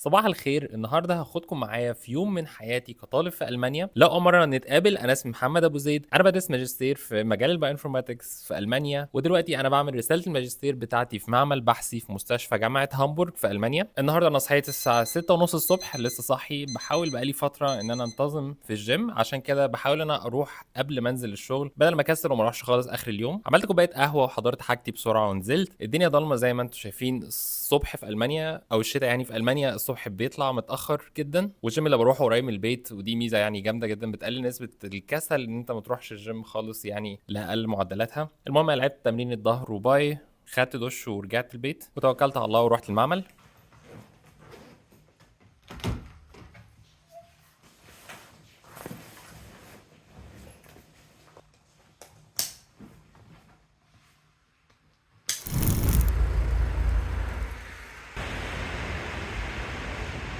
صباح الخير. النهارده هاخدكم معايا في يوم من حياتي كطالب في المانيا. لو اول مرة نتقابل، انا اسمي محمد ابو زيد، انا بدرس ماجستير في مجال ال bioinformatics في المانيا، ودلوقتي انا بعمل رسالة الماجستير بتاعتي في معمل بحثي في مستشفى جامعه هامبورغ في المانيا. النهارده انا صحيت الساعة 6:30 الصبح، لسه صاحي. بحاول بقالي فترة ان انا انتظم في الجيم، عشان كده بحاول انا اروح قبل ما انزل الشغل بدل ما اكسل وما اروحش خالص اخر اليوم. عملت كوباية قهوة وحضرت حاجتي بسرعة ونزلت. الدنيا ضلمة زي ما انتم شايفين الصبح في المانيا، او الشتاء يعني في المانيا الصبح بيطلع متاخر جدا، والجيم اللي بروحه قريب من البيت، ودي ميزة يعني جامدة جدا، بتقلل نسبه الكسل ان انت ما تروحش الجيم خالص يعني لاقل معدلاتها. المهم أنا لعبت تمرين الظهر و bi، خدت دش ورجعت البيت وتوكلت على الله ورحت المعمل.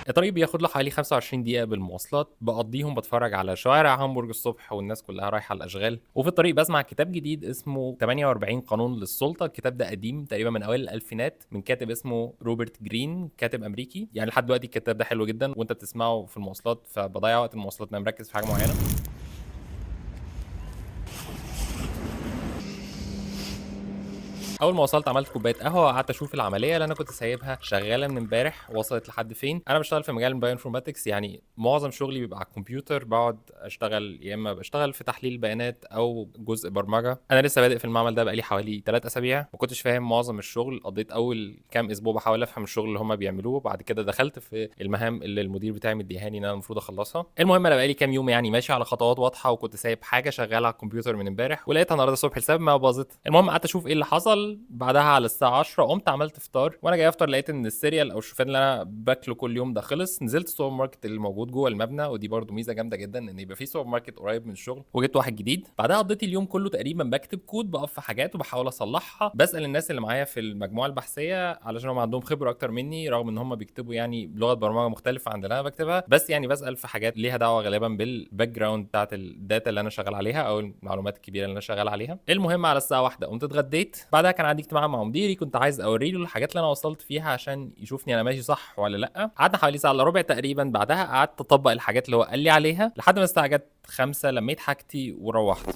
الطريق بياخد له حوالي 25 دقيقة بالمواصلات، بقضيهم بتفرج على شوارع هامبورج الصبح والناس كلها رايحة الأشغال. وفي الطريق بسمع كتاب جديد اسمه 48 قانون للسلطة. الكتاب ده قديم تقريبا من أوائل الألفينات، من كاتب اسمه روبرت جرين، كاتب أمريكي. يعني لحد دلوقتي الكتاب ده حلو جدا وانت بتسمعه في المواصلات، فبضيع وقت المواصلات انا مركز في حاجة معينة. اول ما وصلت عملت كوباية قهوة وقعدت اشوف العملية اللي انا كنت سايبها شغالة من امبارح وصلت لحد فين. انا بشتغل في مجال ال bioinformatics، يعني معظم شغلي بيبقى على الكمبيوتر، بقعد اشتغل يا اما بشتغل في تحليل بيانات او جزء برمجة. انا لسه بادئ في المعمل ده بقالي حوالي 3 اسابيع، ما كنتش فاهم معظم الشغل. قضيت اول كام اسبوع بحاول افهم الشغل اللي هم بيعملوه، بعد كده دخلت في المهام اللي المدير بتاعي مديهاني ان انا المفروض اخلصها. المهم انا بقالي كام يوم يعني ماشي على خطوات واضحة، وكنت سايب حاجة شغالة على الكمبيوتر من امبارح ولقيتها النهارده الصبح لسبب ما باظت. المهم قعدت اشوف ايه اللي حصل. بعدها على الساعة 10 قمت عملت فطار، وانا جاي افطر لقيت ان ال cereal او الشوفان اللي انا باكله كل يوم ده خلص. نزلت السوبر ماركت اللي موجود جوه المبنى، ودي برده ميزة جامدة جدا ان يبقى في سوبر ماركت قريب من الشغل، وجبت واحد جديد. بعدها قضيت اليوم كله تقريبا بكتب كود، بقف في حاجات وبحاول اصلحها، بسال الناس اللي معايا في المجموعة البحثية علشان هم عندهم خبره اكتر مني، رغم ان هم بيكتبوا يعني بلغه برمجة مختلفة عن اللي انا بكتبها، بس يعني بسال في حاجات ليها دعوه غالبا بال background بتاعت ال data اللي انا شغال عليها او المعلومات الكبيرة اللي انا شغال عليها. المهم على الساعة 1 قمت اتغديت. بعدها كان عندي اجتماع مع مديري، كنت عايز اوري له الحاجات اللي انا وصلت فيها عشان يشوفني انا ماشي صح ولا لا. قعدنا حوالي ساعة الا ربع تقريبا. بعدها قعدت اطبق الحاجات اللي هو قال لي عليها لحد ما الساعة جت 5، لميت حاجتي وروحت.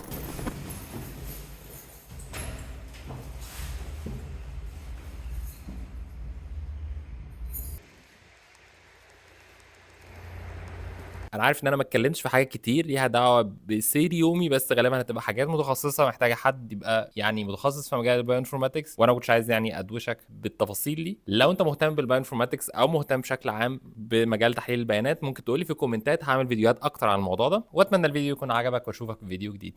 انا عارف ان انا ما اتكلمتش في حاجات كتير ليها دعوه بسير يومي، بس غالبا هتبقى حاجات متخصصة محتاجه حد يبقى يعني متخصص في مجال ال bioinformatics، وانا ما كنتش عايز يعني ادوشك بالتفاصيل دي. لو انت مهتم بال bioinformatics او مهتم بشكل عام بمجال تحليل البيانات ممكن تقولي في الكومنتات، هعمل فيديوهات اكتر عن الموضوع ده. واتمنى الفيديو يكون عجبك واشوفك في فيديو جديد.